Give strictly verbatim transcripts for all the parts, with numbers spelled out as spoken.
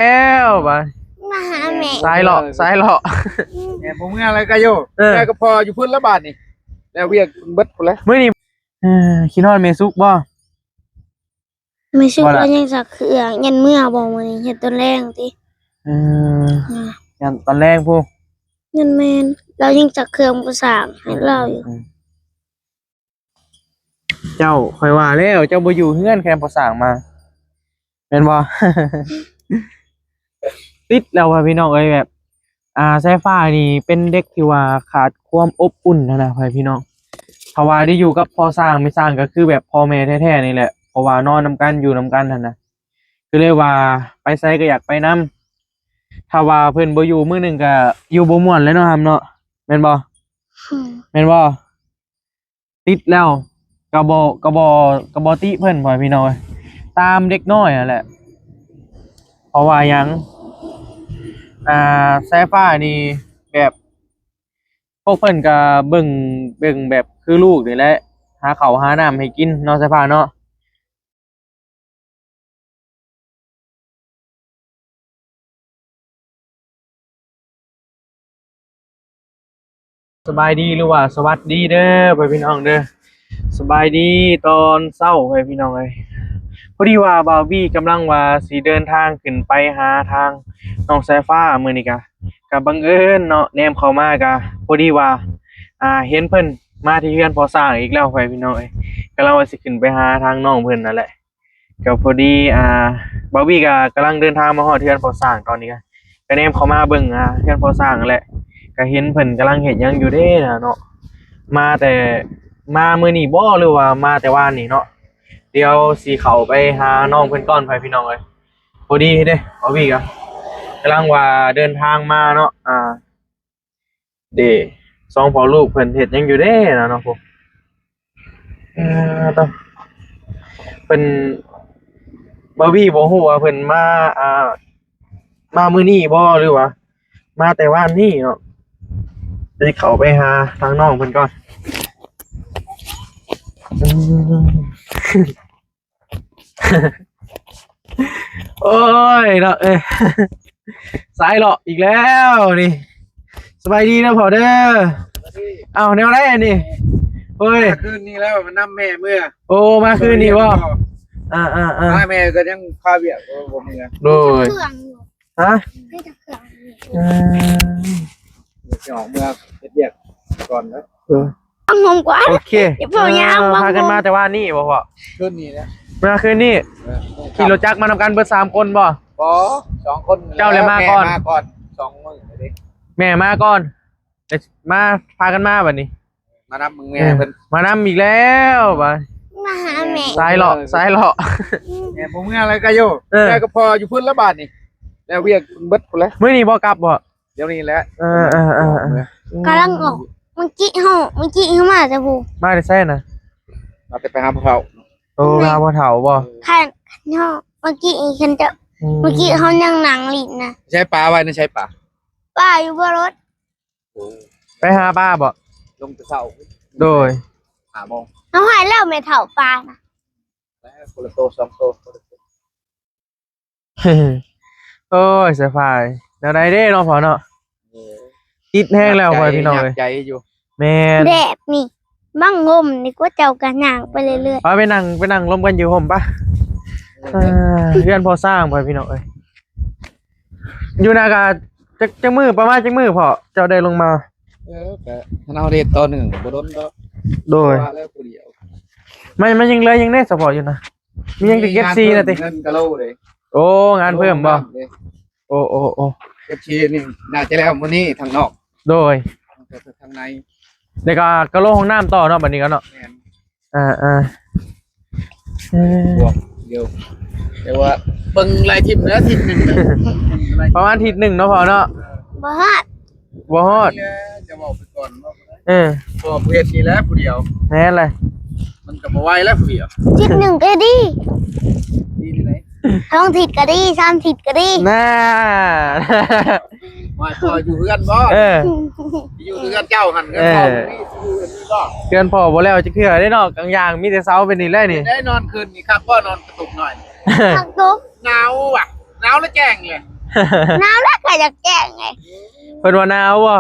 แล้วบาด มาหาแม่ สายเลาะ สายเลาะ แม่บ่เมืออะไรก็อยู่ เออ แม่ก็พออยู่พุ้นละบาดนี่ แล้วเวียกเบิดพุ้นละ มื้อนี้ เออ คิดฮอดแม่สุกบ่ แม่สุก บ่ล่ะ ลาวยังซักเครื่อง ยันเมือบ่มื้อนี้ เฮ็ดตอนแลงติ เออ อ่า ยันตอนแลงพุ้น ยันแม่น ลาวยังซักเครื่องผู้สร้างให้ลาวอยู่ อืม เจ้า ข้อยว่าแล้ว เจ้าบ่อยู่เฮือน แค่นพ่อสร้างมา แม่นบ่ ติดแล้วว่ะพี่น้องเอ้ย แบบ อ่า สายฟ้านี่เป็นเด็กที่ว่าขาดความอบอุ่นหั้นนะพ่อพี่น้อง เพราะว่าได้อยู่กับพ่อสร้างแม่สร้างก็คือแบบพ่อแม่แท้ๆนี่แหละ เพราะว่านอนนำกัน อยู่นำกันหั้นนะ ก็เลยว่าไปไสก็อยากไปนำ ถ้าว่าเพิ่นบ่อยู่มื้อหนึ่งก็อยู่บ่ม่วนเลยเนาะครับเนาะ แม่นบ่ อืม แม่นบ่ ติดแล้ว ก็บ่ ก็บ่ ก็บ่ติเพิ่นพ่อพี่น้องเอ้ย ตามเด็กน้อยนั่นแหละ เพราะว่าหยัง อ่า สายฟ้านี่แบบ พวกเพิ่นก็เบิ่ง เบิ่งแบบคือลูกนี่แหละ หาข้าวหาน้ำให้กินเนาะ สายฟ้าเนาะ สบายดีหรือว่าสวัสดีเด้อพ่อพี่น้องเด้อ สบายดีตอนเช้าพ่อพี่น้องเอ้ย พอดีว่าบ่าวบี้กำลังว่าสิเดินทางขึ้นไปหาทางน้องสายฟ้ามื้อนี้กะ กะบังเอิญเนาะ แนมเข้ามากะ พอดีว่า อ่า เห็นเพิ่นมาที่เฮือนพ่อสร้างอีกแล้วพ่อพี่น้องเอ้ย กำลังว่าสิขึ้นไปหาทางน้องเพิ่นนั่นแหละ ก็พอดี อ่า บ่าวบี้ก็กำลังเดินทางมาฮอดเฮือนพ่อสร้างตอนนี้ก็ ก็แนมเข้ามาเบิ่ง อ่า เฮือนพ่อสร้างนั่นแหละ ก็เห็นเพิ่นกำลังเฮ็ดหยังอยู่เด้นะเนาะ มาแต่ มามื้อนี้บ่ หรือว่ามาแต่วานนี้เนาะ เดี๋ยวสิเข้าไปหาน้องเพิ่นก่อนพ่อพี่น้องเอ้ย พอดีเด้ บ่าวบี้ก็กำลังว่าเดินทางมาเนาะ อ่า เด้ สองพ่อลูกเพิ่นเฮ็ดหยังอยู่เด้นะเนาะพวก เอ่อ ต้อง เพิ่น บ่าวบี้บ่ฮู้ว่าเพิ่นมา อ่า มามื้อนี้บ่ หรือว่ามาแต่วานนี้เนาะ สิเข้าไปหาทางน้องเพิ่นก่อน อืม โอ้ยเนาะ เอ้ย สายเลาะอีกแล้วนี่ สบายดีนะพ่อเด้อ เอ้า แนวใดอันนี้ โอ้ย มาคืนนี้แล้ว มานำแม่เมือ โอ้ มาคืนนี้บ่ อ่า อ่า อ่า มาแม่ก็ยังคาเวียก โอ้ บ่เมือ โดย เครื่องอยู่ ฮะ ให้แต่เครื่องอยู่ อืม เดี๋ยวสิออกเมือเฮ็ดเวียกก่อนนะ เออ บังหมกว่า โอเค อย่าเพิ่งย่าง เออ บังหม พากันมาแต่ว่านี่บ่พ่อ คืนนี้นะ มาคืนนี้ เออ ขี่รถจักรมานำกันเบิดสามคนบ่ บ่ สองคน เจ้าเลยมาก่อน แม่มาก่อน สองมื้อเลย แม่มาก่อน แต่มา พากันมาบัดนี้ มานำมึงแม่ เออ เพิ่น มานำอีกแล้วบัด มาหาแม่ สายเลาะ สายเลาะ แม่บ่เมืออะไรก็อยู่ เออ แม่ก็พออยู่พุ้นละบาดนี่ แล้วเวียกเบิดพุ้นละ มื้อนี้บ่กลับบ่ เดี๋ยวนี้แหละ เออ เออ เออ เออ เมือ กำลังออก เมื่อกี้เฮา เมื่อกี้เฮามาแต่ผู้ มาแต่ไสน่ะ มาแต่ไปหาพ่อเฒ่า โอ้ ไปหาพ่อเฒ่าบ่ คันเฮา เมื่อกี้คันจะ อืม เมื่อกี้เฮายังนั่งเล่นนะ ใช้ปลาไว้นะ ใช้ปลา ปลาอยู่บนรถ โอ้ ไปหาปลาบ่ ลงแต่เช้า โดย ห้าโมง เอาให้แล้วแม่เฒ่าปลานะ แล้วคนละโตสองโต คนละโต โอ้ย สายฟ้า แนวใดเด้เนาะพ่อเนาะ เออ ติดแฮงแล้วพ่อพี่น้องเอ้ย หนักใจอยู่ แม่น แบบนี้ บังหมนี่ก็เจ้าก็ย่างไปเรื่อยๆ ไป ไปนั่ง ไปนั่งลมกันอยู่ห่มปะ เออ เออ เฮือนพ่อสร้างพ่อพี่น้องเอ้ย อยู่นากาจัก จักมื้อ ประมาณจักมื้อพ่อ เจ้าได้ลงมา เออ ก็ถ้าเอาเฮ็ดต่อเนื่องก็บ่โดนดอก โดย ว่าแล้วผู้เดียว มัน มันยังเหลือยังแน่เฉพาะอยู่นะ มียังแต่เก็บซีนะติ เงินกะโหลเด้ โอ้ งานเพิ่มบ่ งานเด้ โอ้ โอ้ โอ้ เก็บซีนี่น่าจะแล้วมื้อนี้ทางนอก โดย ทางใน แล้วก็กะโหลห้องน้ำต่อเนาะ บัดนี้ก็เนาะ แม่น อ่า อ่า เออ บวกเดียว แต่ว่าเบิ่งรายทิศแล้วทิศหนึ่งนะ ประมาณทิศหนึ่งเนาะพ่อเนาะ บ่ฮอด บ่ฮอด นี่แหละจะบอกไปก่อนว่า เออ บอกเฮ็ดนี่แหละผู้เดียว แม่นเลย มันก็บ่ไหวแล้วผู้เดียว ทิศหนึ่งก็ดี ดีที่ไหน สองทิศก็ดี สามทิศก็ดี น่า ว่าพ่ออยู่เฮือนบ่ เออ อยู่เฮือนเจ้าหั่น เฮือนพ่อ เออ อยู่เฮือนนี่บ่ เฮือนพ่อบ่แล้วจักเทื่อได้เนาะ กลางยางมีแต่เสาเป็นนี่แหละนี่ ได้นอนคืนนี่ครับ บ่นอนกระตุกหน่อย กระตุก หนาวอ่ะ หนาวแล้วแจ้งเลย หนาวแล้วก็อยากแจ้งไง เพิ่นว่าหนาวบ่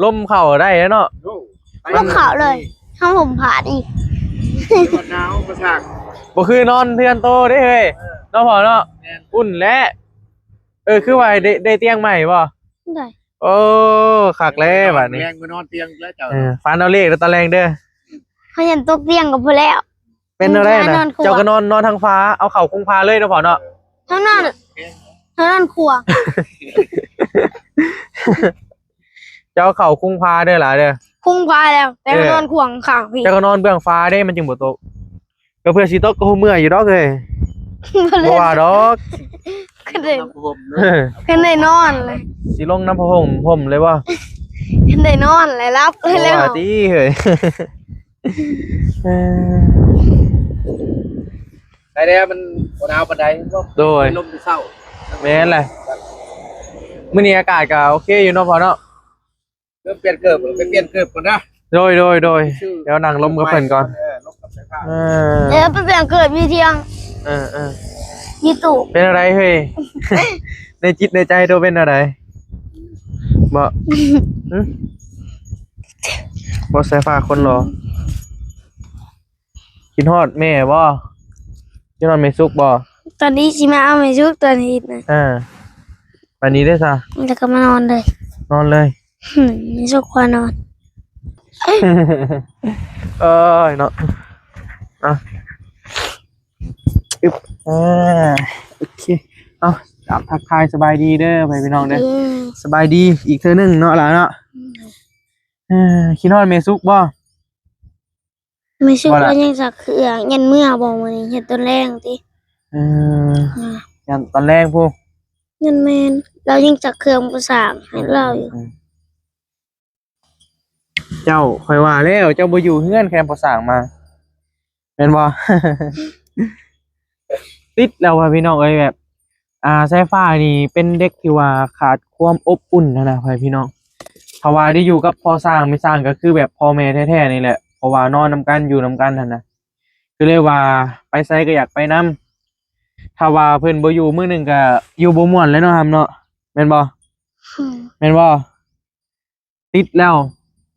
ลมเข้าได้เนาะ โอ้ พวกเขาเลยห้องผมผ่านอีก หนาวกระชาก บ่คือนอนเฮือนโตเด้เฮ้ยเนาะพ่อเนาะ แม่น อุ่นแหละ เออ คือว่าได้ได้เตียงใหม่บ่ ได้ โอ้ คักแล้วบัดนี้ แรงไปนอนเตียงแล้วเจ้า เออ ฝันเอาเลขแล้วตอนแรกเด้อ เขายันตกเตียงกับพอแล้ว เป็นอะไร น นะ อนครัว เจ้าก็นอนนอนทางฟ้า เอาเข่าคงพาเลยเนาะพ่อเนาะ ทั้งนอนทั้งนอนครัว เจ้าเอาเข่าคงพาเด้อหล่ะเด้อ คุ้งพาแล้ว แต่ เออ นอนขวางข้างพี่ เจ้าก็นอนเบื้องฟ้าเด้ มันจึงบ่ตก ก็เพื่อสิตกก็เมื่อยอยู่ดอกเฮ้ย บ่ว่าดอก ขึ้นได้ ครับผม เออ ขึ้นได้นอนเลย สิลงน้ำผ้าห่มห่มเลยบ่ ขึ้นได้นอนเลยรับเลย บ่ แล้ว ว่าติเฮ้ย เออ ไอ้เนี่ยมันบ่หนาวปานใดก็ โดย เป็นลมเศร้า แม่นแหละมื้อนี้อากาศก็โอเคอยู่เนาะพ่อเนาะ เริ่มเปลี่ยนเกิบไปเปลี่ยนเกิบก่อนนะ โดยโดยโดย ชื่อ เดี๋ยวนั่งลมกับเพิ่นก่อน เออลมกับสายฟ้า เออ เดี๋ยวไปเปลี่ยนเกิดมีเที่ยง เออเออ มีตู้ เป็นอะไรเฮ้ย ในจิตในใจตัวเป็นอะไรบ่หึบ่สายฟ้าคนหล่อคิดฮอดแม่บ่คิดฮอดแม่สุกบ่ ตอนนี้สิมาเอาแม่ชุกตอนนี้นะ อ่าวันนี้ได้ซะ แล้วก็มานอนเลย นอนเลย หืมแม่ชุกควานอน เออเนาะอ่ะอึ๊บอ่าโอเค เอากราบทักทายสบายดีเด้อไปพี่น้องเด้อ เออ สบายดีอีกเทื่อหนึ่งเนาะหล่ะเนาะเออคิดฮอดแม่สุกบ่ แม่ชุก บ่ล่ะ ก็ยังสักเครื่องยันเมื่อบอกวันนี้เห็ดต้นแรงติ เออ อ่า ยันตอนแรกพู้น ยันแมนเรายังสักเครื่องประสานให้เราอยู่ เจ้าคอยว่าแล้วเจ้าบ่อยู่เฮือนแคมปอสร้างมาแม่นบ่ ติดแล้วว่าพี่น้องเอ้ยแบบ อ่าสายฟ้านี่เป็นเด็กที่ว่าขาดความอบอุ่นนะนะพ่อพี่น้องถ้าว่าได้อยู่กับพ่อสร้างแม่สร้างก็คือแบบพ่อแม่แท้ๆนี่แหละเพราะว่านอนนำกันอยู่นำกันหั่นนะคือเลยว่าไปไสก็อยากไปนำถ้าว่าเพิ่นบ่อยู่มื้อหนึ่งก็อยู่บ่ม่วนเลยเนาะครับเนาะแม่นบ่ อืม แม่นบ่ติดแล้ว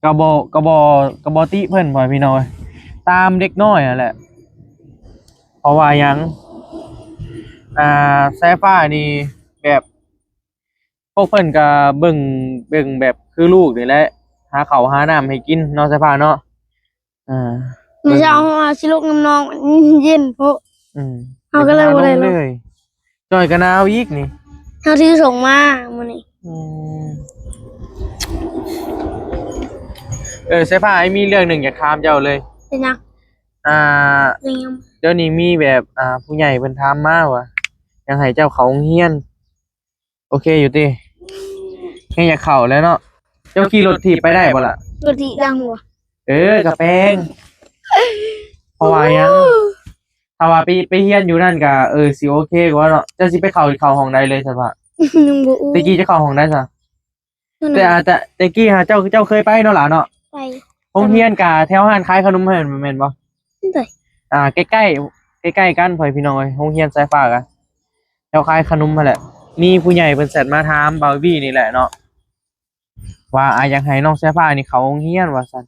กะบ่กะบ่กะบ่ติเพิ่นพ่อพี่น้องเอ้ยตามเด็กน้อยนั่นแหละ เพราะว่าหยังอ่าสายฟ้านี่แบบ พวกเพิ่นก็เบิ่งเบิ่งแบบคือลูกนี่แหละหาข้าวหาน้ำให้กินเนาะสายฟ้าเนาะอ่า มื้อเช้าเฮาสิลกน้ำนองเย็นโพะ อืม เฮาก็เลยบ่ได้ลง เลยจอยก็หนาวอีกนี่ เฮาถือส่งมามื้อนี้ อืมเออสายฟ้าไอ้มีเรื่องหนึ่งอยากถามเจ้าเลย เป็นหยัง อ่า เป็นหยัง เดี๋ยวนี้มีแบบอ่าผู้ใหญ่เพิ่นถามมาว่าอยากให้เจ้าเข้าโรงเรียน โอเคอยู่ติแค่อยากเข้าแล้วเนาะเจ้าขี่รถถีบไปได้บ่ล่ะ รถถีบดังบ่ เออกะแปงเพราะว่าหยังถ้าว่าไปไปเฮียนอยู่นั่นกะเออสิโอเคกว่าเนาะเจ้าสิไปเข้าเข้าห้องใดเลยสภาพ ยังบ่อู้ ตะกี้จะเข้าห้องใดซะ นั่น แต่ น่ะ อาจจะตะกี้หาเจ้าเจ้าเคยไปเนาะหล่ะเนาะ ไป โรงเรียนกะแถวห้านขายขนมให้แม่นบ่ เลย อ่าใกล้ใกล้ใกล้ใกล้ๆกันพ่อพี่น้องเอ้ยโรงเรียนสายฟ้ากะแถวขายขนมหั่นแหละ มีผู้ใหญ่เพิ่นแชทมาถามบ่าววีนี่แหละเนาะว่าอ่าอยากให้น้องสายฟ้านี่เข้าโรงเรียนว่าซั่น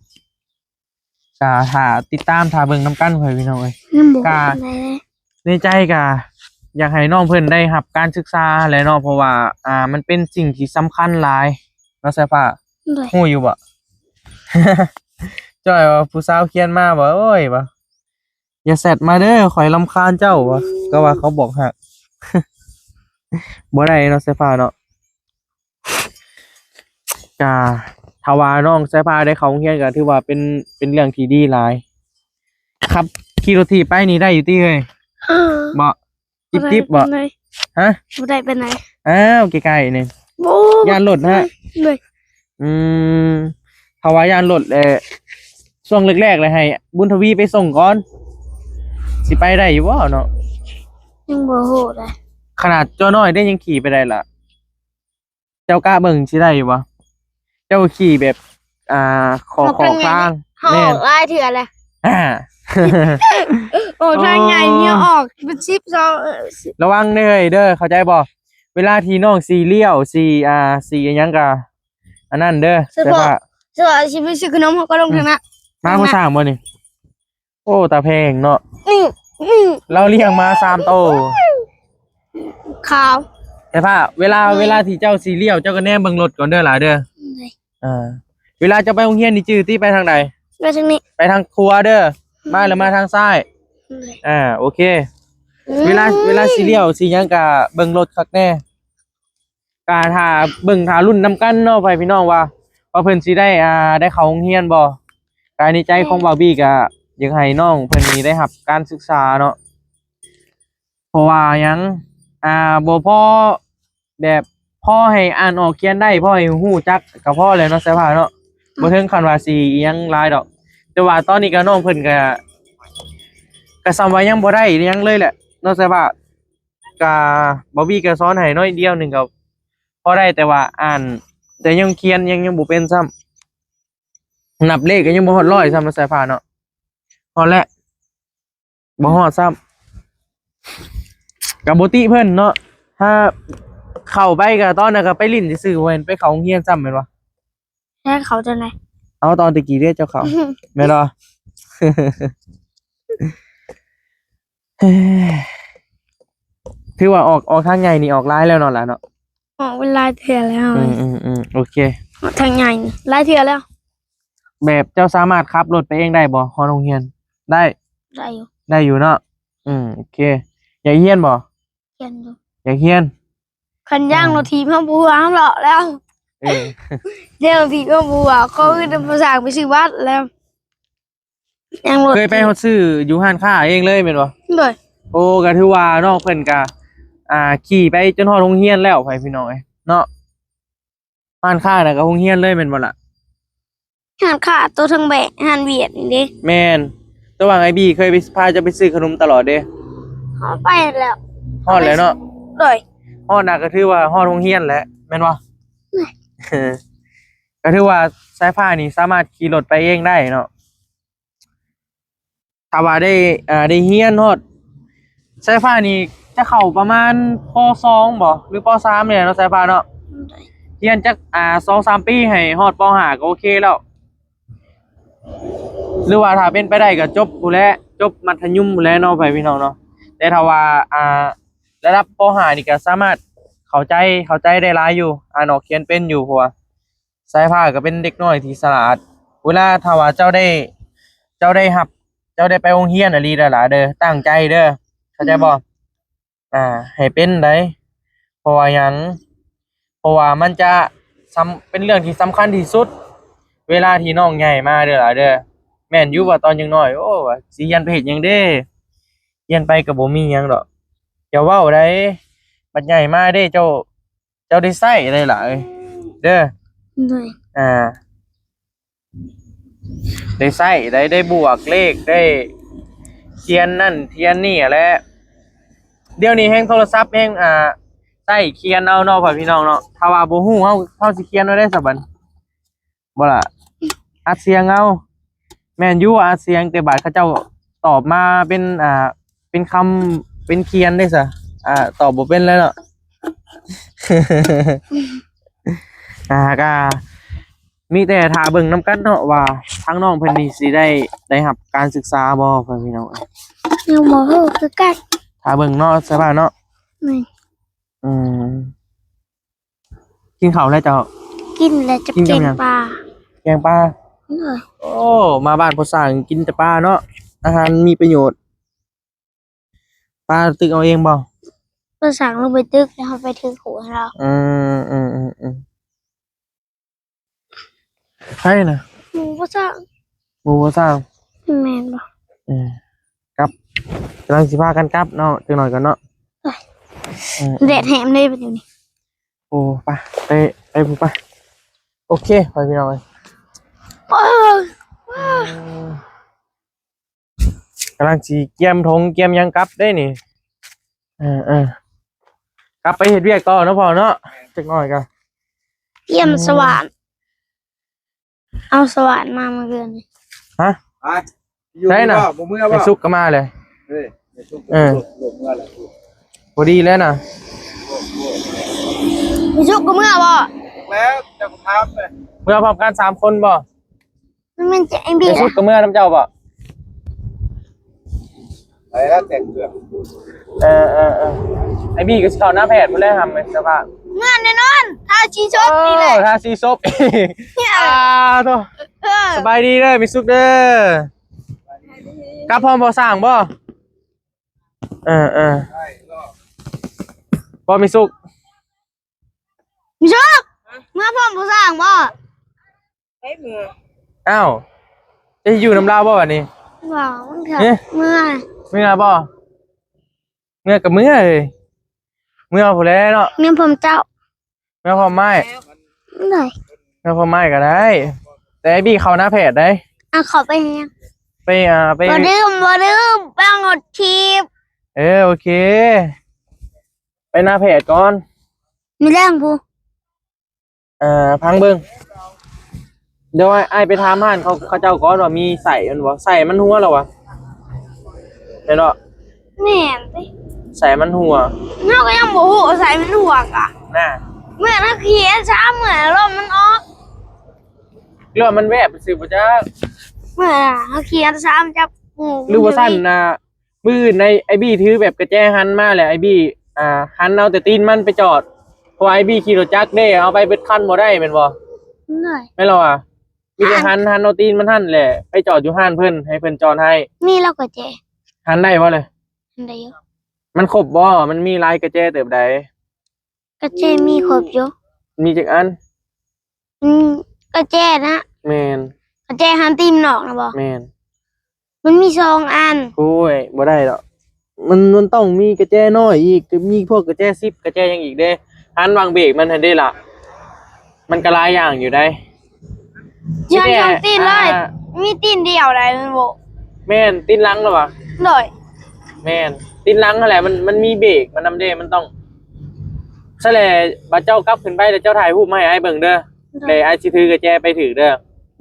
กะถ้าติดตามถ้าเบิ่งนำกันพ่อพี่น้องเอ้ย ยังบ่ กะ ปานใดเลย ในใจกะอยากให้น้องเพิ่นได้รับการศึกษาแหละเนาะเพราะว่าอ่ามันเป็นสิ่งที่สำคัญหลายเนาะสายฟ้า เลย ฮู้อยู่บ่ จ้อยว่าผู้สาวเขียนมาบ่โอ้ยบ่อย่าแชทมาเด้อข่อยรำคาญเจ้าบ่ก็ว่าเขาบอกฮัก บ่ได้เนาะสายฟ้าเนาะกะถ้าว่าน้องสายฟ้าได้เข้าโรงเรียนก็ถือว่าเป็นเป็นเรื่องที่ดีหลายครับขี่รถถีบไปนี่ได้อยู่ติเฮ้ย เออ บ่จิบจิบบ่ บ่ได้ปานใด ฮะ บ่ได้ปานใด อ้าวใกล้ๆนี่ บ่ ย่านรถฮะ เลย อืมถ้าว่าย่านรถแหละช่วงแรกๆเลยให้ บุญทวีไปส่งก่อน สิไปได้อยู่บ่เนาะ ยังบ่ฮู้เลย ขนาดเจ้าน้อยได้ยังขี่ไปได้ล่ะ เจ้ากะเบิ่งสิได้อยู่บ่เจ้าขี่แบบ อ่า ขอขอข้าง เฮา แม่ อน อกหลายเทื่อแล้ว อ่า โอ้ทางใหญ่เนี่ยออกเป็นสิบสองเออสิบ ระวังเด้อเด้อเข้าใจบ่ เวลาที่น้องสิเลี้ยว สิ อ่า สิอิหยังก็ อันนั้นเด้อ เสื้อผ้า เสื้อผ้า สิไปซื้อขนม เขาก็ลงทางนั้น มาผู้สร้างบ่นี่ โอ้ ตาแพงเนาะ อืม อืม เราเลี้ยงมาสามโต ขาว แต่ว่าเวลา อืม เวลาที่เจ้าสิเลี้ยว เจ้าก็แนมเบิ่งรถก่อนเด้อหลาเด้อ ได้ อ่า เวลาเจ้าไปโรงเรียนนี่ จื้อติไปทางใด ไปทางนี้ ไปทางขวาเด้อ อืม มาแล้วมาทางซ้าย ได้ อ่า โอเค อืม เวลา เวลาสิเลี้ยวสิหยังก็เบิ่งรถคักแน่ ก็ถ้าเบิ่ง ถ้าลุ้นนำกันเนาะ พ่อแม่พี่น้อง ว่า ว่าเพิ่นสิได้ อ่า ได้เข้าโรงเรียนบ่ ก็ในใจของ อืม บ่าวบี้ก็อยากให้น้องเพิ่นนี่ได้รับการศึกษาเนาะ เพราะว่าหยัง อ่า บ่พอแบบ พอให้อ่านออกเขียนได้ พอให้ฮู้จักก็พอแล้วเนาะ สายฟ้าเนาะ อืม บ่ถึงขั้นว่าสิอิหยังหลายดอก แต่ว่าตอนนี้ก็น้องเพิ่นก็ ก็ส่ำว่ายังบ่ได้อิหยังเลยแหละเนาะ สายฟ้า ก็บ่าวบี้ก็สอนให้น้อยเดียวหนึ่งก็พอได้ แต่ว่าอ่าน แต่ยังเขียนยัง ยังบ่เป็นซ้ำ นับเลขก็ยังบ่ฮอดร้อยซ้ำเนาะ สายฟ้าเนาะ ฮอดแล้ว บ่ฮอดซ้ำ ก็บ่ติเพิ่นเนาะ ถ้าเข้าไปก็ตอนนั้นก็ไปหลิ้นซื่อๆ บ่แม่นไปเข้าโรงเรียนซ้ำแม่นบ่ แท้เข้าจั่งใด เอาตอนตะกี้เด้เจ้าเข้า แม่นบ่ ถือว่าออก ออกทางใหญ่นี่ออกหลายแล้วเนาะหลานเนาะ ออกเป็นหลายเทื่อแล้ว อืม อืม อืม โอเค ออกทางใหญ่นี่หลายเทื่อแล้ว แบบเจ้าสามารถขับรถไปเองได้บ่ ฮอดโรงเรียน ได้ ได้อยู่ ได้อยู่เนาะ อืม โอเค อยากเรียนบ่ เรียนอยู่ อยากเรียน คันย่าง อ่า รถถีบเฮาบ่ฮู้ว่าเฮาเลาะแล้ว เออ เดี๋ยวถีบเฮาบ่ฮู้ว่าเขาคือภาษาไปซื้อบัตรแล้ว ย่างรถ เคยไปฮอดซื้ออยู่ร้านค้าเองเลยแม่นบ่ โดย โอ้ ก็ถือว่าน้องเพิ่นก็ อ่า ขี่ไปจนฮอดโรงเรียนแล้ว พ่อแม่พี่น้องเอ้ย เนาะ ร้านค้าน่ะก็โรงเรียนเลยแม่นบ่ล่ะ ร้านค้าตัวเทิงแบะ ร้านเวียดนี่เด้ แม่น แต่ว่าอ้ายบี้เคยไป พาเจ้าไปซื้อขนมตลอดเด้ ฮอดไปแล้ว ฮอดแล้วเนาะ โดย ฮอดน่ะก็ถือว่าฮอดโรงเรียนแล้ว แม่นบ่ แม่น ก็ถือว่าสายฟ้านี่สามารถขี่รถไปเองได้เนาะ ถ้าว่าได้ อ่า ได้เรียนฮอด สายฟ้านี่จะเข้าประมาณ ป.สอง บ่ หรือ ป.สาม นี่แหละเนาะ สายฟ้าเนาะ โดย เรียนจัก อ่า สองสามปีให้ฮอด ป.ห้า ก็โอเคแล้ว หรือว่าถ้าเป็นไปได้ก็จบพู้นแหละ จบมัธยมพู้นแหละเนาะ พ่อแม่พี่น้องเนาะ แต่ถ้าว่า อ่า ระดับ ป.ห้า นี่ก็สามารถเข้าใจ เข้าใจได้หลายอยู่ อ่านออกเขียนเป็นอยู่ เพราะว่า สายฟ้าก็เป็นเด็กน้อยที่ฉลาด เวลาถ้าว่าเจ้าได้ เจ้าได้รับ เจ้าได้ไปโรงเรียนอีหลีเด้อหลาเด้อ ตั้งใจเด้อ เข้าใจบ่ อืม อ่า ให้เป็นได้ เพราะว่าหยัง เพราะว่ามันจะสำ- เป็นเรื่องที่สำคัญที่สุด เวลาที่น้องใหญ่มาเด้อหลาเด้อ แม่นอยู่ว่าตอนยังน้อย โอ้ ว่าสิเรียนไปเฮ็ดหยังเด้ เรียนไปก็บ่มีหยังดอก อย่าเว้าได้ บัดใหญ่มาเด้เจ้า เจ้าได้ใช้ได้หลายเด้อ โดย อ่า ได้ใช้ได้ ได้บวกเลข ได้เขียนนั่นเขียนนี่แหละ เดี๋ยวนี้แฮ่งโทรศัพท์แฮ่ง อ่า ใช้เขียนเอาเนาะ พ่อพี่น้องเนาะ ถ้าว่าบ่ฮู้ เฮา เฮาสิเขียนเอาได้ซะบัด บ่ล่ะ อัดเสียงเอา แม่นอยู่ อัดเสียง แต่บาดเขาเจ้าตอบมาเป็น อ่า เป็นคำ เป็นเขียนได้ซะ อ่า ตอบบ่เป็นแล้วเนาะ อ่า ก็มีแต่ถ้าเบิ่งนำกันเนาะ ว่าทางน้องเพิ่นนี่สิได้ ได้รับการศึกษาบ่ พ่อพี่น้อง ยังบ่ฮู้คือกัน ถ้าเบิ่งเนาะ สบายเนาะ แม่น อืม กินข้าวแล้วเจ้า กินแล้วจะ กินกับหยัง แกงปลา แกงปลา เออ โอ้ มาบ้านพ่อสร้างกินแต่ปลาเนาะ อาหารมีประโยชน์ ปลาตึกเอาเองบ่ พ่อสร้างลงไปตึกแล้วเฮาไปถือขวดให้เรา อืม อืม อืม อืม ไผน่ะ หมู่พ่อสร้าง หมู่พ่อสร้าง แม่นบ่ เออ กลับ กำลังสิพากันกลับเนาะ จักหน่อยก่อนเนาะ เอ้ย เออ แดดแหมเลยบัดนี้ โอ้ ไป ไป ไปพุ้นไป โอเค ไปพี่น้องเอ้ย โอ้ย อืม กำลังสิเกียมถงเกียมหยังกลับได้นี่ เออ เออ กลับไปเฮ็ดเวียกต่อเนาะพ่อเนาะ จักหน่อยก็ เยี่ยม อืม สว่าน เอาสว่านมาเมื่อคืนนี้ ฮะ ไป อยู่ ใช่น่ะ บ่เมือบ่ ไอ้ซุกก็มาเลย เฮ้ย ไอ้ซุก เออ ลงเมือแล้ว พอดีแล้วน่ะ มีสุกก็เมื่อบ่ แล้วจะถามเลย เมื่อพร้อมกันสามคนบ่ มันเป็นจะไอ้เบีย ไอ้สุกก็เมื่อนำเจ้าบ่ ไปแล้วแต่งเครื่อง เออเออเออ ไอ้บีก็สิเข้าหน้าแพทย์พุ่นแหละ ทำไหมเสื้อผ้า เมื่อแน่นอน ถ้าชีชดนี่แหละ เออ ถ้าชีชด เนี่ย อ่าโธ่ เออ สบายดีเด้อ มีสุกเด้อ กลับพร้อมบ่สร้างบ่ เออเออ บ่มีสุก มีสุก มาพร้อมบ่สร้างบ่ ไปเมือง อ้าว จะอยู่นำลาวบ่บัดนี้ ว้าว มันก็ เอ๊ะ เมื่อ เมื่อบ่ เมื่อก็เมื่อเลย เมื่อพู้นแหล้วเนาะ เมื่อพร้อมเจ้า เมื่อพร้อมไม้ ได้ เมื่อพร้อมไม้ก็ได้ แต่ไอ้บีเข้าหน้าแพทย์ได้ อ่ะ ขอไปยัง ไป อ่า ไป บ่ดื่ม บ่ดื่ม ไปงดทีบ เออ โอเค ไปหน้าแพทย์ก่อน มีแรงพู เอ่อ พังเบิ่ง เดี๋ยวอ้าย อ้ายไปถามห้านเขา เขาเจ้าก่อนว่ามีไส้มันบ่ ไส้มันหัวแล้ววะ แม่นบ่ แม่นติ ไส้มันหัว เฮาก็ยังบ่ฮู้ว่าไส้มันหัวกะ น่ะ เมื่อนักเรียนสามมื้อลมมันออก หรือว่ามันแวบซื่อบ่จัก เมื่อนักเรียนสามจับหมู่ หรือว่าซั่นน่ะ มื้ออื่นในไอ้บีถือแบบกระแจหันมาแหละ ไอ้บี อ่า หันเอาแต่ตีนมันไปจอด เพราะว่าไอ้บีขี่รถจักรเด้ เอาไปเบิดคันบ่ได้แม่นบ่ ได้ แม่นแล้ววะ มีแต่หัน หันเอาตีนมันหั่นแหละ ไปจอดอยู่ห้านเพิ่น ให้เพิ่นจอดให้ มีแล้วกระแจ หันได้บ่เลย หันได้อยู่ มันครบบ่ มันมีหลายกระแจเติบใด กระแจมีครบอยู่ มีจักอัน อืม กระแจนะ แม่น กระแจหันตีนนอกนะบ่ แม่น มันมีสองอัน โอ้ย บ่ได้ดอก มัน มันต้องมีกระแจน้อยอีก มีพวกกระแจซิป กระแจหยังอีกเด้ หันวางเบรกมันหั่นเด้ล่ะ มันก็หลายอย่างอยู่ได้ ย้อนสองตีนเลย อ่า มีตีนเดียวได้แม่นบ่ แม่น ตีนหลังเหรอวะ โดย แม่น ตีนหลังนั่นแหละ มัน มันมีเบรก มันนำเด้ มันต้อง ซะแหละ บัดเจ้ากลับขึ้นไปแล้วเจ้าถ่ายรูปมาให้อ้ายเบิ่งเด้อ โดย แล้วอ้ายสิถือกระแจไปถือเด้อ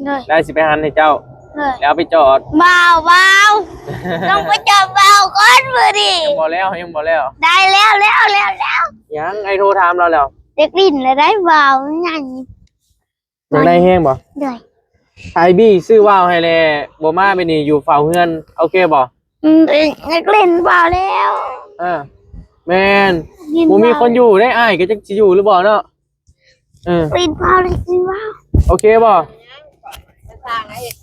โดย แล้วอ้ายสิไปหันให้เจ้า โดย แล้วเอาไปจอด บ่าว บ่าว ต้องไปจอดบ่าวก่อนมื้อนี้ ยังบ่แล้ว ยังบ่แล้ว ได้แล้ว แล้ว แล้ว แล้ว ยัง อ้ายโทรถามลาวแล้ว เด็กลิ้นแล้วได้บ่าว มันหยัง อยากได้แฮงบ่ โดย อ้ายบีซื้อว่าวให้แหน่ บ่มามื้อนี้อยู่เฝ้าเฮือน โอเคบ่ อืม อยากเล่นบ่าวแล้ว เออ แม่น เล่น บ่มี บ่าว คนอยู่ได้ อ้ายก็จักสิอยู่หรือบ่เนาะ เออ เล่นบ่าว เล่นบ่าว โอเคบ่ มันสร้างให้เฮ็ด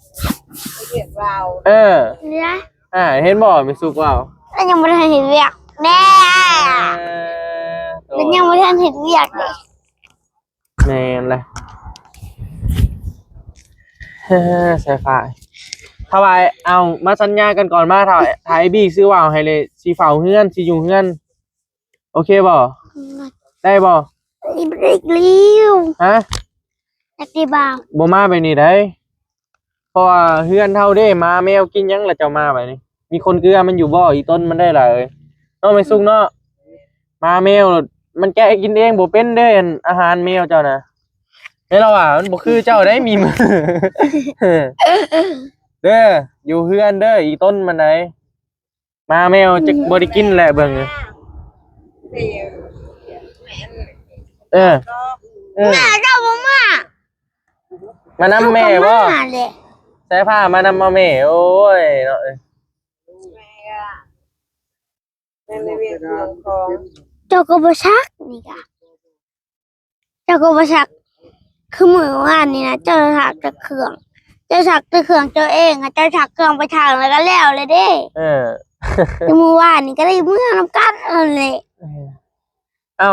ให้เฮ็ดว่าว เออ เนี่ย อ่า เห็นบ่ มีสุกว่าว แล้วยังบ่ทันเฮ็ดเวียกแน่ เออ แล้วยังบ่ทันเฮ็ดเวียกเลย แม่นเลย เฮ้อ สายฟ้า ถ้าว่าเอามาสัญญากันก่อนมา ถ้า ถ้าอ้ายบีซื้อว่าวให้เลย สิเฝ้าเฮือน สิอยู่เฮือน โอเคบ่ ได้บ่ อีกแล้ว ฮะ อยากได้บ่าว บ่มาแบบนี้ได้ เพราะว่าเฮือนเฮาเด้ หมาแมวกินหยังล่ะเจ้ามาแบบนี้ มีคนเกลือมันอยู่บ่ อีต้นมันได้ล่ะเอ้ย เนาะ แม่สุกเนาะ หมาแมวมันแกะกินเองบ่เป็นเด้ อาหารแมวเจ้านะ แม่นแล้วว่ามันบ่คือเจ้าได้มีมือ เด้อ อยู่เฮือนเด้อ อีต้นมันได๋ หมาแมวจะบ่ได้กินแหละเบิ่ง เออ เออ แม่เจ้าบ่มา มานำแม่บ่ เจ้าก็มาแหละ สายฟ้ามานำเอาแม่ โอ้ย เนาะ เอ้ย แม่ก็ แม่ไม่เวียนเวียนของ เจ้าก็บ่ซักนี่กะ เจ้าก็บ่ซัก คือมื้อวานนี่นะ เจ้าซักแต่เครื่อง เจ้าซักแต่เครื่องเจ้าเองอะ เจ้าซักเครื่องไปทางแล้วก็แล้วเลยเด้ เออ คือมื้อวานนี่ก็ได้เมือนำกันนั่นแหละ เออ เอ้า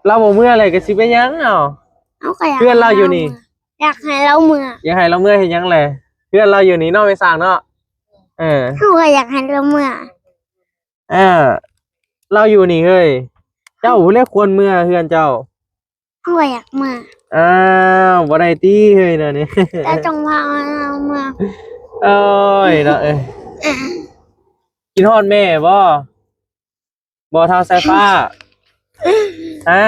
ลาวบ่เมืออะไรก็สิเป็นหยัง เอ้า เฮาก็อยาก เพื่อนลาวอยู่นี่ อยากให้ลาวเมือ อยากให้ลาวเมือเฮ็ดหยังแหละ เพื่อนลาวอยู่นี่เนาะ แม่สร้างเนาะ เออ เฮาก็อยากให้ลาวเมือ เออ ลาวอยู่นี่เฮ้ย เจ้าผู้แลควรเมือเฮือนเจ้า เฮาก็อยากเมือ อ้าว บ่ได้ติเฮ้ย เดี๋ยวนี้ แต่จงพาลาวเมือ โอ้ย เนาะ เอ้ย อ่ะ คิดฮอดแม่บ่ บ่ ท้าวสายฟ้า ฮะ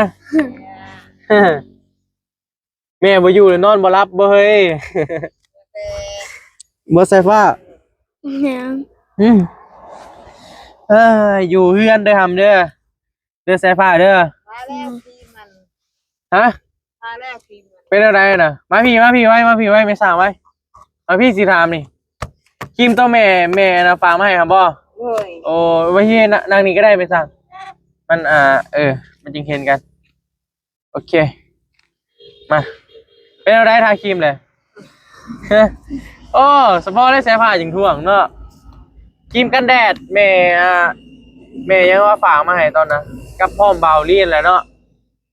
แม่บ่อยู่เลยนอนบ่หลับบ่เฮ้ย บ่สายฟ้า หยัง อืม เอ้ย อยู่เฮือนเด้อหำเด้อ เด้อสายฟ้าเด้อ มาแล้วปีมัน ฮะ ทาแล้วครีมมัน เป็นอะไรน่ะ มาพี่ มาพี่ไว้ มาพี่ไว้ ไม่สร้างไว้ มาพี่สิถามนี่ ครีมตัวแม่ แม่น่ะฝากมาให้ครับบ่ โอ้ย โอ้ ไว้ที่นางนี่ก็ได้ ไม่สร้าง มัน อ่า เออ มันจึงเห็นกัน โอเค มา เป็นอะไรทาครีมเลย โอ้ สปอร์ตได้ใช้ผ้าจึงท่วงเนาะ ครีมกันแดด แม่ อ่า แม่ยังว่าฝากมาให้ตอนนั้น กับพร้อมเบาลีนแหละเนาะ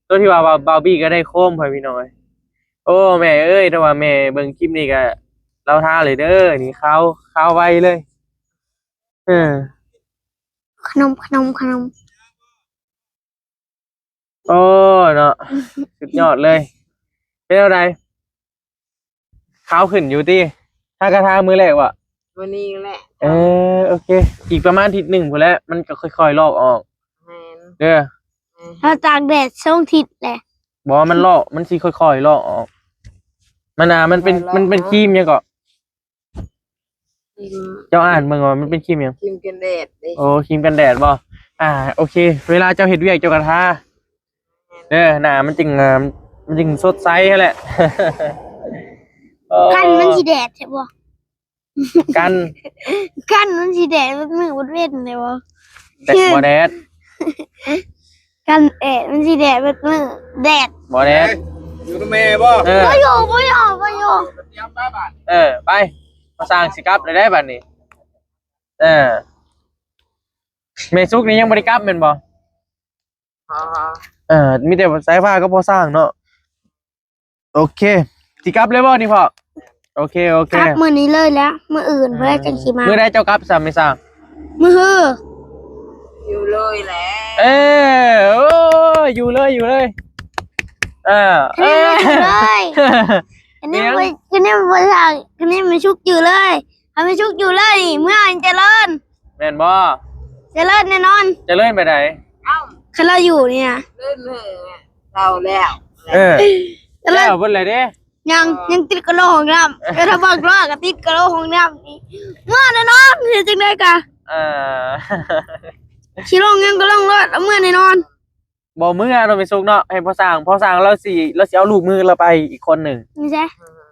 ตัวที่ว่าเบา เบาบีก็ได้โคม พ่อพี่น้อง โอ้ แม่เอ้ย ถ้าว่าแม่เบิ่งคลิปนี้ก็ เราท่าเลยเด้อ นี่ ขาว ขาวไวเลย เออ ขนม ขนม ขนม โอ้ เนาะ สุดยอดเลย เป็นอะไร ขาวขึ้นอยู่ติ ทากะทามือแรกวะ วันนี้แหละ เออ โอเค อีกประมาณอาทิตย์หนึ่งพู้นแหละ มันก็ค่อยๆลอกออก แม่น เด้อ แม่น เราตากแดดสองอาทิตย์แหละ บอกว่ามันลอก มันสิค่อยๆลอกออก มัน อ่า มันเป็น ค่อยๆลอก มันเป็นครีมหยังเกาะ ครีม เจ้าอ่านเบิ่งว่ามันเป็นครีมหยัง ครีมกันแดดเด้ โอ้ ครีมกันแดดบ่ อ่า โอเค เวลาเจ้าเฮ็ดเวียกเจ้ากะทา เด้อ หน้ามันจึง อ่า มันจึงสดใสหั้นแหละ เออ กันมันสิแดดใช่บ่ กัน กันมันสิแดดเบิดมื้อเบิดเว็นเลยบ่ แต่บ่แดด กันแดดมันสิแดดเบิดมื้อ แดด บ่แดด อยู่นำแม่บ่ เออ บ่อยู่ บ่อยู่ บ่อยู่ เออ ไป มาสร้างสิกลับเลยได้บัดนี้ เออ แม่สุกนี่ยังบ่ได้กลับแม่นบ่ อ๋อ เออ มีแต่สายฟ้าก็พอสร้างเนาะ โอเค สิกลับเลยบ่นี่พ่อ โอเค โอเค กลับมื้อนี้เลยแหละ มื้ออื่น อืม เพิ่นจั่งสิมา มื้อใดเจ้ากลับซ้ำไม่สร้าง มื้อฮือ อยู่เลยแหละ เออ โอ้ย อยู่เลย อยู่เลย เออ คะแนนไม่ถูกเลย คะแนนไม่ คะแนนไม่ถูก คะแนนไม่ชุกอยู่เลย ถ้าไม่ชุกอยู่เลย เมืองเจริญ แม่นบ่ เจริญแน่นอน เจริญไปไหน เอ้า คันเราอยู่เนี่ย เล่นเลย เราแล้ว เออ เจริญ แล้วเพิ่นเลยเด้ ยัง ยังติดกะโหลกห้องน้ำ เออ ถ้าบอกว่าก็ติดกะโหลกห้องน้ำนี่ เมืองแน่นอน เฮ็ดจั่งใดกะ เออ สิลงยังก็ลงรถ เอาเมืองแน่นอน บ่เมือเนาะ แม่สุกเนาะ ให้พ่อสร้าง พ่อสร้างเราสิ เราสิเอาลูกมือเราไปอีกคนหนึ่ง นี่ใช่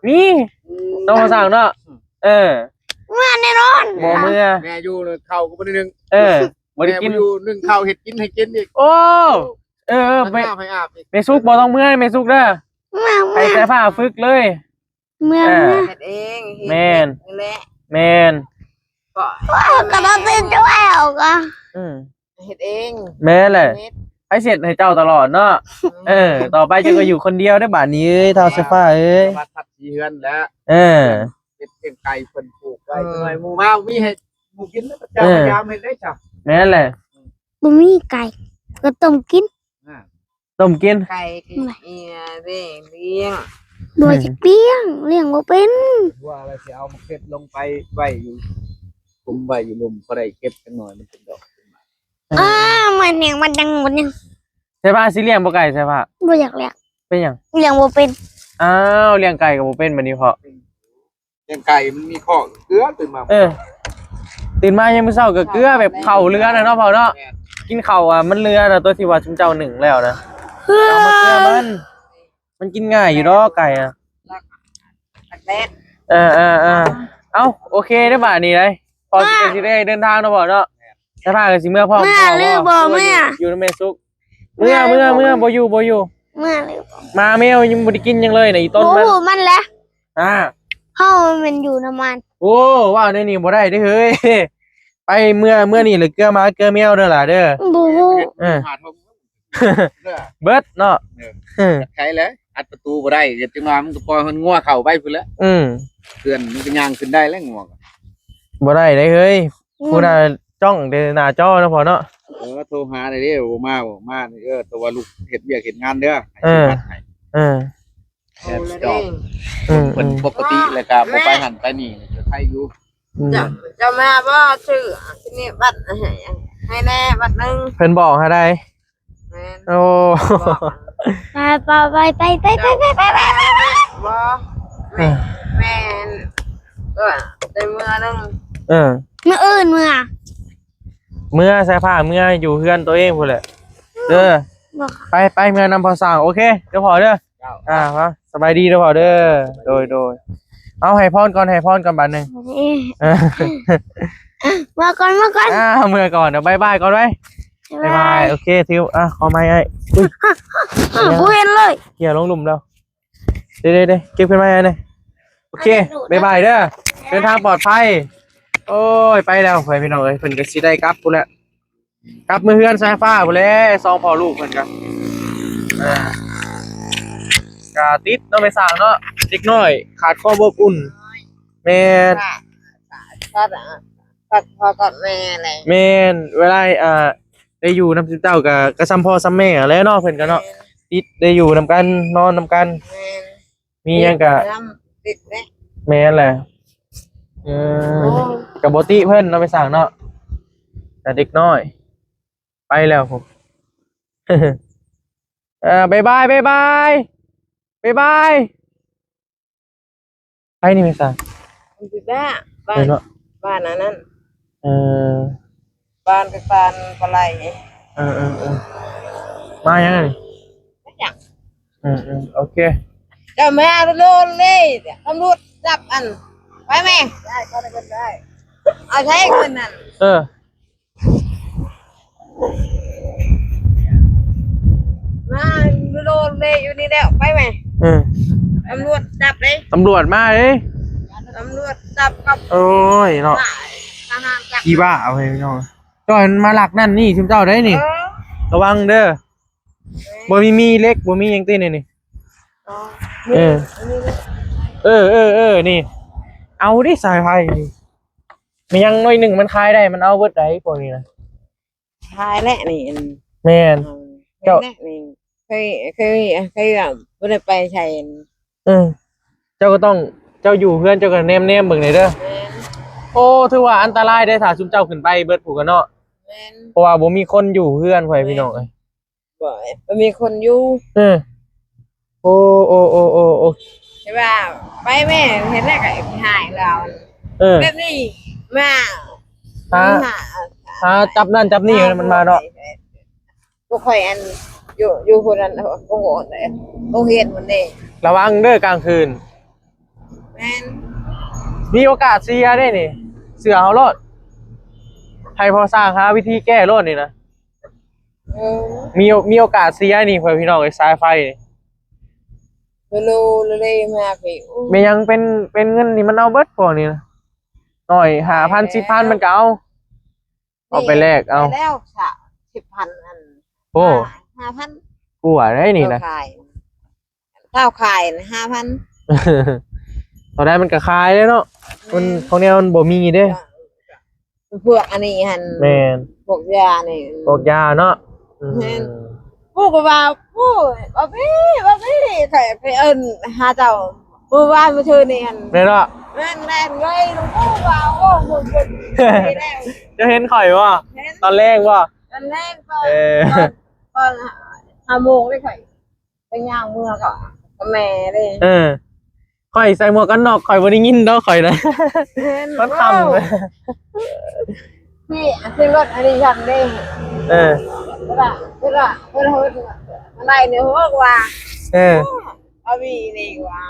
นี่ อืม เนาะ พ่อสร้างเนาะ เออ เมือแน่นอน บ่เมือ แม่อยู่เลย เข้าก็บ่ได้นึง เออ บ่ได้กิน แม่อยู่นึ่งข้าวเฮ็ดกินให้กินอีก โอ้ เออ เออ มัน แม่ อาบให้อาบอีก แม่สุกบ่ต้องเมือ แม่สุกเด้อ เมือ ให้ เมือ ใส่ผ้าฝึกเลย เมือ เออ เมือ เฮ็ดเอง แม่น เฮ็ดเองนี่แหละ แม่น ก็ ก็บ่เป็นด้วยเอาก็ อืม เฮ็ดเอง แม่นแหละ เฮ็ด ให้เสร็จให้เจ้าตลอดเนาะ อืม เออ ต่อไปเจ้าก็อยู่คนเดียวได้บาดนี้เอ้ย ท้าวเสื้อผ้าเอ้ย สวัสดิ์ทับสีเฮือนแล้ว เออ เฮ็ดเลี้ยงไก่เพิ่นปลูกไว้ เออ หน่อยหมู่มามีให้หมู่กินแล้วเจ้า เออ พยายามเฮ็ดได้จ้ะ แม่นแหละ บ่มีไก่ ก็ต้มกิน อ่า ต้มกิน ไก่กินเอียเด้เลี้ยง บ่สิเลี้ยง เลี้ยงบ่เป็น ว่าอะไรสิเอามาเก็บลงไปไว้อยู่ ผมไว้อยู่ลุ่ม พอได้เก็บจักหน่อยมันเป็นดอก เออ มันยัง มันยัง มันยัง ใช่ปะ สิเลี้ยงบ่ไก่ใช่ปะ บ่อยากเลี้ยง เป็นหยัง เลี้ยงบ่เป็น อ้าว เลี้ยงไก่ก็บ่เป็นบัดนี้พ่อ เลี้ยงไก่มันมีข้อเกลือตื่นมา เออ ตื่นมายังมื้อเช้าก็เกลือแบบเข้าเรือนะเนาะพ่อเนาะ แม่น กินข้าวอ่ะมันเรือนะ ตัวที่ว่าชุมเจ้าหนึ่งแล้วนะ เฮ้ย เอามาเกลือมัน มันกินง่ายอยู่ดอกไก่อ่ะ แดด เออ เออ เออ เอ้า โอเคได้บ่านี่ได้ พอสิได้เดินทางเนาะพ่อเนาะ ถ้าพากันสิเมื่อพ่อ เมื่อ พ่อ หรือบ่ พ่อ เมื่อ อยู่นำแม่สุก เมื่อ เมื่อ เมื่อ เมื่อ บ่อยู่ บ่อยู่ เมื่อหรือบ่ มาแมวยังบ่ได้กินหยังเลยนะอีต้นมัน โอ้โห มันแหละ อ่า เฮามันอยู่นำมัน โอ้ ว่าในนี่บ่ได้เด้อเฮ้ย ไปเมื่อ เมื่อนี่เลยเกลือหมาเกลือแมวเด้อล่ะเด้อ บ่ฮู้ เออ เบิดเนาะ เออ เออ ใครแล้วอัดประตูบ่ได้ จังหวะมันก็ปล่อยมันงัวเข้าไปพุ้นแหละ อืม เพื่อนมันก็ย่างขึ้นได้แล้วงัวก็ บ่ได้เด้อเฮ้ย อืม ผู้น่ะจ้องแต่หน้าจอเนาะพ่อเนาะ เออ โทรหาได้เด้อ บ่มา บ่มา เออ แต่ว่าลูกเฮ็ดเวียกเฮ็ดงานเด้อ ให้ เออ ซื้อบัตรให้ เออ แอบจอง อืม เพิ่นปกติแล้วก็บ่ไปหั่นไปนี่ ก็ใครอยู่ อืม เจ้า เจ้ามาบ่ ซื้อที่นี่บัตรให้ ให้แน่บัตรหนึ่ง เพิ่นบอกให้ได้ แม่น โอ้ บอก ไป ไป บ่ เออ แม่น เออ ได้เมื่อหนึ่ง เออ มื้ออื่นเมื่อ เมื่อใส่ผ้า เมื่ออยู่เฮือนตัวเองพู้นแหละ เด้อ ไปไปเมือนำพอสร้าง โอเค เดี๋ยวพอเด้อ เจ้า อ่า มา สบายดีเด้อพอเด้อ โดยโดย เอาให้พรก่อน ให้พรก่อนบาดหนึ่ง เอ้ย เออ มาก่อน มาก่อน อ่า เมือก่อน เดี๋ยวบายบายก่อนไว้ บายบาย บายบาย โอเค ทิว อ่ะ ขอไม้ไอ้ อุ้ย อ่ะ บ่เห็นเลย เขี่ยลงหลุมแล้ว เด้เด้เด้ เก็บขึ้นมาไอ้เนี่ย โอเค อันนี้หลุด บายบายเด้อ เดินทางปลอดภัย โอ้ย ไปแล้ว ไปพี่น้องเอ้ย เพิ่นก็สิได้กลับพู้นแหละ กลับมือเฮือนสายฟ้าพู้นแหละ สองพ่อลูกเพิ่นก็ อ่า ก็ติดเนาะ แม่สร้างเนาะ เด็กน้อย ขาดความอบอุ่น แม่น ค่ะ ค่ะ กับพ่อกับแม่อะไร แม่น เวลา อ่า ได้อยู่นำเจ้าก็ ก็ส่ำพ่อส่ำแม่แหละเนาะ เพิ่นก็เนาะ แม่น ติดได้อยู่นำกัน นอนนำกัน แม่น มีหยังก็ นำติดแหละ แม่นแหละ เออ โอ้ ก็บ่ติเพิ่นเนาะ แม่สร้างเนาะ แต่เด็กน้อย ไปแล้วผม เออ บายบาย บายบาย บายบาย ไปนี่แม่สร้าง มันสิบ้า บ้าน เออเนาะ บ้านอันนั้น เออ บ้านไปปานปลาไหล เออ เออ เออ มายังไง ไม่อยาก อืม อืม โอเค เจ้าแม่โลนเลย ตำรวจจับอัน ไปแม่ ได้ ก็ได้ ก็ได้ เอาใช้เงินนั่น เออ มาโลนเลยอยู่นี่แล้ว ไปแม่ เออ ตำรวจจับเลย ตำรวจมาเลย ตำรวจจับกับ โอ้ยเนาะ ทหารจับ ขี้บ้าเอาไปพี่น้อง จอยมันมาลักนั่นนี่ ซุมเจ้าได้นี่ เออ ระวังเด้อ บ่มี มีเหล็ก บ่มีหยังตินี่นี่ อ๋อ เออ เออ เออ เออ นี่ เอาดิ สายไฟนี่ มันยังน้อยหนึ่งมันขายได้ มันเอาเบิดได้พวกนี้นะ ขายแหละนี่ อัน แม่น เอา เจ้า แหละนี่ เคย เคย เคยแบบบ่ได้ไปใส่ เออ เจ้าก็ต้อง เจ้าอยู่เฮือน เจ้าก็แนมๆเบิ่งหน่อยเด้อ แม่น โอ้ ถือว่าอันตรายเด้ ถ้าซุมเจ้าขึ้นไปเบิดผู้กันเนาะ แม่น เพราะว่าบ่มีคนอยู่เฮือน พ่อแม่พี่น้องเอ้ย บ่ บ่มีคนอยู่ เออ โอ้ โอ้ โอ้ โอ้ โอ้ แต่ว่าไปแม่เห็นแล้วก็หายแล้ว เออ แบบนี้มา หา หา หาจับนั่นจับนี่ หา มันมาเนาะ บ่ค่อยอัน อยู่ อยู่คนนั้น โอ้โห โรงเรียนมันเด้ ระวังเด้อกลางคืน แม่น มีโอกาสเสียได้นี่ เชื่อเฮาโลด ให้พ่อสร้างหาวิธีแก้โลดนี่นะ เออ มี มีโอกาสเสียนี่ พ่อพี่น้องเอ้ย สายไฟนี่ โลโลเลยมาพี่ โอ้ แม่นยังเป็น เป็นเงินนี่มันเอาเบิดพวกนี้นะ น้อย ห้าพัน สิบพัน มันก็เอา เอาไปแลกเอา ไปแล้ว สิบพัน อัน โอ้ ห้าพัน กว่าได้นี่นะ เท่าขาย เท่าขายน่ะ ห้าพัน เท่าใดมันก็ขายแล้วเนาะ มัน แม่น ของแนวมันบ่มีเด้ พวกอันนี้หั่น แม่น พวกยานี่ พวกยาเนาะ อืม แม่น ผู้ก็ว่า ผู้ ว่าพี่ ว่าพี่ ใครไปเอิ้นหาเจ้า ผู้ว่ามาเชิญนี่หั่น แม่นเนาะ แม่นแล่นเลย หลวงปู่ว่า โอ้ หมด หมด นี่แหละ เจ้าเห็นข่อยบ่ เห็น ตอนแรกบ่ ตอนแรกก็ เออ ตอน ตอนห้าโมงเลยข่อย ไปย่างเมือก็ ก็แม่เลย เออ ข่อยใส่หมวกกันน็อก ข่อยบ่ได้ยินดอกข่อยนะ เห็น มันค่ำ โอ้ นี่ ขึ้นรถอันนี้ยังได้ เออ เวลา เวลา เวลา เวลา อะไรเนี่ย บอกว่า เออ เอาวีนี่ว่า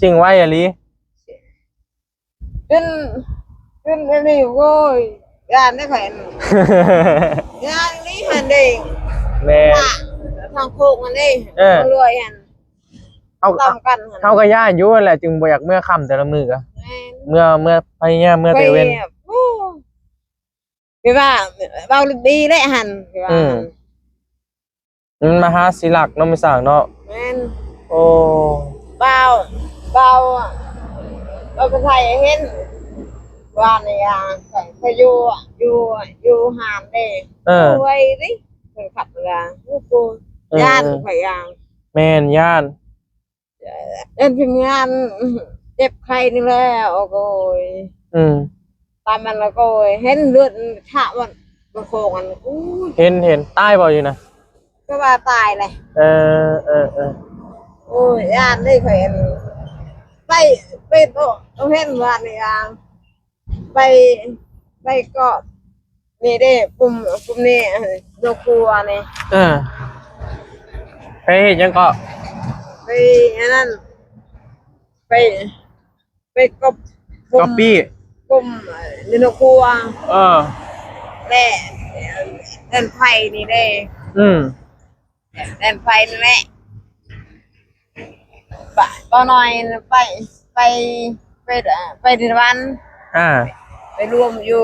จริงไว้อะลี ขึ้น ขึ้นอันนี้ โอ้ย ย่านได้แขวน ย่านนี้หันเด้ แม่น ทางโค้งมันเด้ เออ มันรวยหัน เฮา ต่ำกันหัน เฮาก็ย่านอยู่นั่นแหละ จึงบ่อยากเมือค่ำแต่ละมื้อก็ แม่น เมือ เมือพยายามเมือแต่เว็น ไปแบบ โอ้ คือว่า เว้าดีแหละหัน คือว่า อืม หัน มันมาหาสิลักเนาะ แม่สร้างเนาะ แม่น โอ้ บ่าว บ่าว บ่าวผู้ไทยเห็น ว่าในยา ข่อย ข่อยอยู่ อยู่ อยู่หานเด้ เออ ไว้ดิ ข่อยขับเรือ โอ้โห เออ ย่าน เออ ข่อยย่าน แม่นย่าน เอิ้นทีมงาน เจ็บไข้นี่แหละ โอ้โหย อืม ตามมันแล้วก็เห็นเลือดมันขะมัน มันโค้งอัน อู้ย เห็น เห็น ตายบ่อยู่นะ ก็ว่าตายเลย เออ เออ เออ โอ้ย ย่านได้ข่อยอัน ไป ไปโตะ โตะเห็นว่านี่อ่ะ ไป ไปเกาะ นี่เด้ ปุ่ม ปุ่มนี่ ดอกบัวนี่ เออ ไปเฮ็ดหยังเกาะ ไปอันนั้น ไป ไปกบ กบปี้ กบ เอ่อ อยู่ในครัว เออ และ เอ่อ แดนไฟนี่เด้ อืม แดนไฟนี่แหละ ป้า ป้าน้อยไป ไป ไป ไปเดือนวัน อ่า ไปรวมอยู่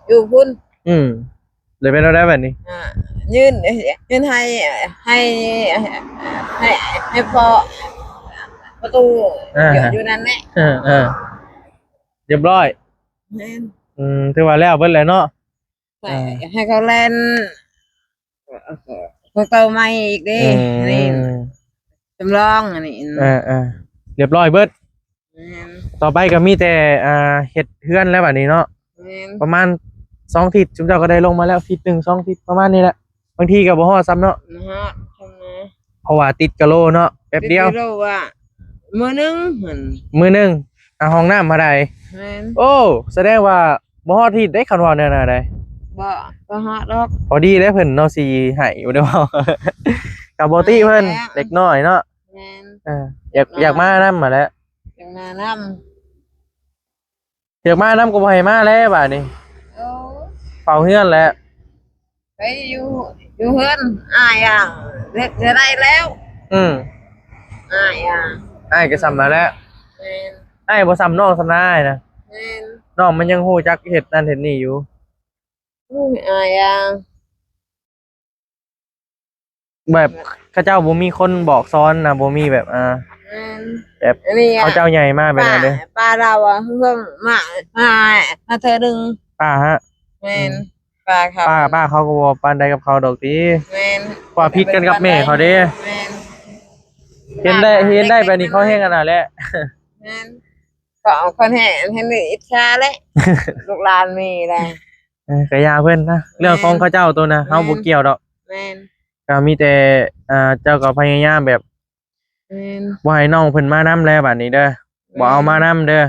อยู่พุ้น อืม เดี๋ยวเป็นเราได้แบบนี้ อ่า ยื่น ยื่นให้ ให้ ให้ ให้พ่อประตู อ่า อยู่ อยู่นั่นแหละ เออ เออ เรียบร้อย แม่น อืม ถือว่าแล้วเบิดแล้วเนาะ ใช่ อ่า ให้เขาแล่น เออ เออ พวกเตาใหม่อีกเด้ อืม นี่ จำลองอันนี้ เออ เออ เรียบร้อยเบิด แม่น ต่อไปก็มีแต่ อ่า เฮ็ดเฮือนแล้วบัดนี้เนาะ แม่น ประมาณสองอาทิตย์ ซุมเจ้าก็ได้ลงมาแล้ว อาทิตย์หนึ่ง สองอาทิตย์ ประมาณนี้แหละ บางทีก็บ่ฮอดซ้ำเนาะ บ่ฮอดซ้ำนะ เพราะว่าติดกะโลเนาะ แป๊บเดียว ติดกะโลว่า มื้อหนึ่งหั่น มื้อหนึ่ง อ่ะ ห้องน้ำเท่าใด แม่น โอ้ แสดงว่าบ่ฮอดอาทิตย์ได้ คันว่าแนวนั้นได้ บ่ บ่ฮอดดอก พอดีแล้วเพิ่นเนาะ สิให้อยู่เด้อ กับบ่ติเพิ่น แม่น เด็กน้อยเนาะ แม่น เออ อยาก เด็กน้อย อยากมานำมาแหละ อยากมานำ อยากมานำก็บ่ให้มาแล้วบาดนี้ โอ้ เฝ้าเฮือนแหละ ไปอยู่ อยู่เฮือนอ้ายอ่ะ เฮ็ดจะได้แล้ว อืม อ้ายอ่ะ อ้ายก็ส่ำนั้นแหละ แม่น อ้ายบ่ส่ำน้องส่ำน้าอ้ายนะ แม่น น้องมันยังฮู้จักเฮ็ดนั่นเฮ็ดนี่อยู่ อุ้ย อ้ายอ่ะ แบบเขาเจ้าบ่มีคนบอกสอนนะ บ่มีแบบ อ่า แม่น แบบ อันนี้อะ เขาเจ้าใหญ่มากแบบนั้นเด้ ป้า ป้าเราอะเพิ่งมา มา มาเทื่อหนึ่ง ป้าฮะ แม่น อืม ป้าเขา ป้า ป้าเขาก็บ่ปานใดกับเขาดอกติ แม่น ว่าผิดกันกับแม่เขาเด้ แม่น เห็นได้ ป้า เห็นได้แบบนี้เขาแฮงอันนั้นแหละ แม่น เขาเอาคนแฮง แฮงอิจฉาแหละ ลูกหลานมีแหละ เออ ก็อย่าเพิ่นนะ เรื่องของเขาเจ้าตัวนะ แม่น เฮาบ่เกี่ยวดอก แม่น ก็มีแต่ อ่า เจ้าก็พยายามแบบ แม่น บ่ให้น้องเพิ่นมานำแล้วบัดนี้เด้อ แม่น บ่เอามานำเด้อ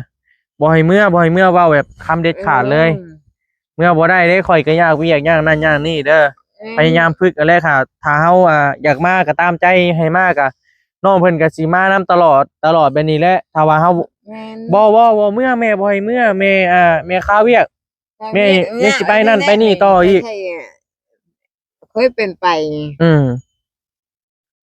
บ่ให้เมือ บ่ให้เมือเว้าแบบคำเด็ดขาดเลย เออ เมือบ่ได้เด้ ข้อยก็ยากเวียกยากนั่นยากนี่เด้อ แม่น พยายามฝึกเอาแหละ ถ้า ถ้าเฮา อ่า อยากมาก็ตามใจให้มาก็ น้องเพิ่นก็สิมานำตลอด ตลอดแบบนี้แหละ ถ้าว่าเฮา แม่น บ่ บ่ บ่เมือ แม่บ่ให้เมือ แม่ อ่า แม่คาเวียก แม่ แม่สิไปนั่นไปนี่ต่ออีก เคยเป็นไป อืม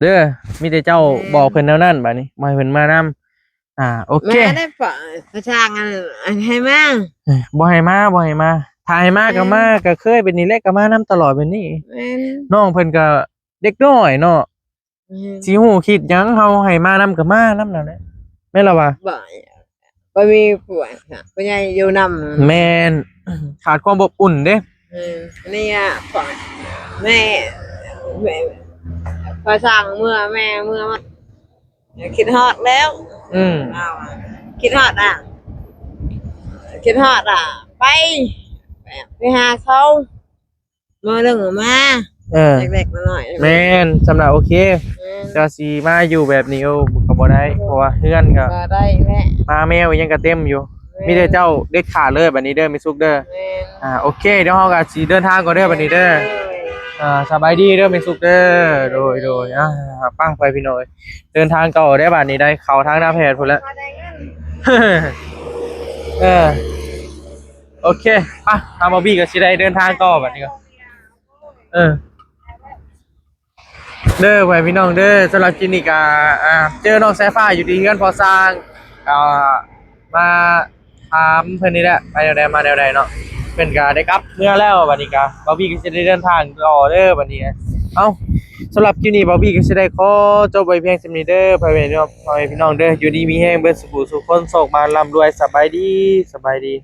เด้อ มีแต่เจ้า แม่น บอกเพิ่นแนวนั้นบัดนี้ บ่ให้เพิ่นมานำ อ่า โอเค มาได้ปะ กระช่างอัน อันให้มา เอ้ย บ่ให้มา บ่ให้มา ถ้าให้มาก็มา แม่น ก็เคยเป็นนี่แหละ ก็มานำตลอดแบบนี้ แม่น น้องเพิ่นก็เด็กน้อยเนาะ อืม สิฮู้คิดหยัง เฮาให้มานำก็มานำนั่นแหละ แม่นละวะ บ่ บ่มีผัวค่ะ ผู้ใหญ่อยู่นำ แม่น ขาดความอบอุ่นเด้ อืม อันนี้อะ พ่อ แม่ แม่ พอสั่งเมือ แม่เมือมา คิดฮอดแล้ว อืม เอาอะ คิดฮอดอะ คิดฮอดอะ ไป ไปหาเขา มื้อหนึ่งมา เออ เล็กๆน้อยๆ แม่น สำหรับโอเค แม่น เจ้าสิมาอยู่แบบนี้ โอ้ ก็บ่ได้ เพราะว่าเฮือนก็ บ่ได้แหละ หมาแมวอีหยังก็เต็มอยู่ แม่น มีแต่เจ้าเด็ดขาดเลยบัดนี้เด้อ แม่สุกเด้อ แม่น อ่า โอเค เดี๋ยวเฮาก็สิเดินทางก่อนเด้อบัดนี้เด้อ โดย อ่า สบายดีเด้อ แม่สุกเด้อ โดย โดย อ่า ไป ไปพี่น้อง เดินทางต่อได้บัดนี้ ได้เข้าทางนาแพทย์พุ้นแล้ว เออ โอเค ไป ทางบอบบี้ก็สิได้เดินทางต่อบัดนี้ก็ เออ เด้อ ไปพี่น้องเด้อ สำหรับคลิปนี้ก็ อ่า เจอน้องสายฟ้าอยู่ที่เฮือนพ่อสร้าง ก็มาถามเพิ่นนี่แหละ ไปแนวใดมาแนวใดเนาะ เพิ่นก็ได้กลับเมือแล้ว บัดนี้ก็บอบบี้ก็สิได้เดินทางต่อเด้อ บัดนี้ เอ้า สำหรับคลิปนี้บอบบี้ก็สิได้ขอจบไว้เพียงส่ำนี้เด้อ พ่อแม่พี่น้อง พ่อแม่พี่น้องเด้อ อยู่ดีมีแฮงเบิดสุขสุขคน โชคมาร่ำรวย สบายดี สบายดี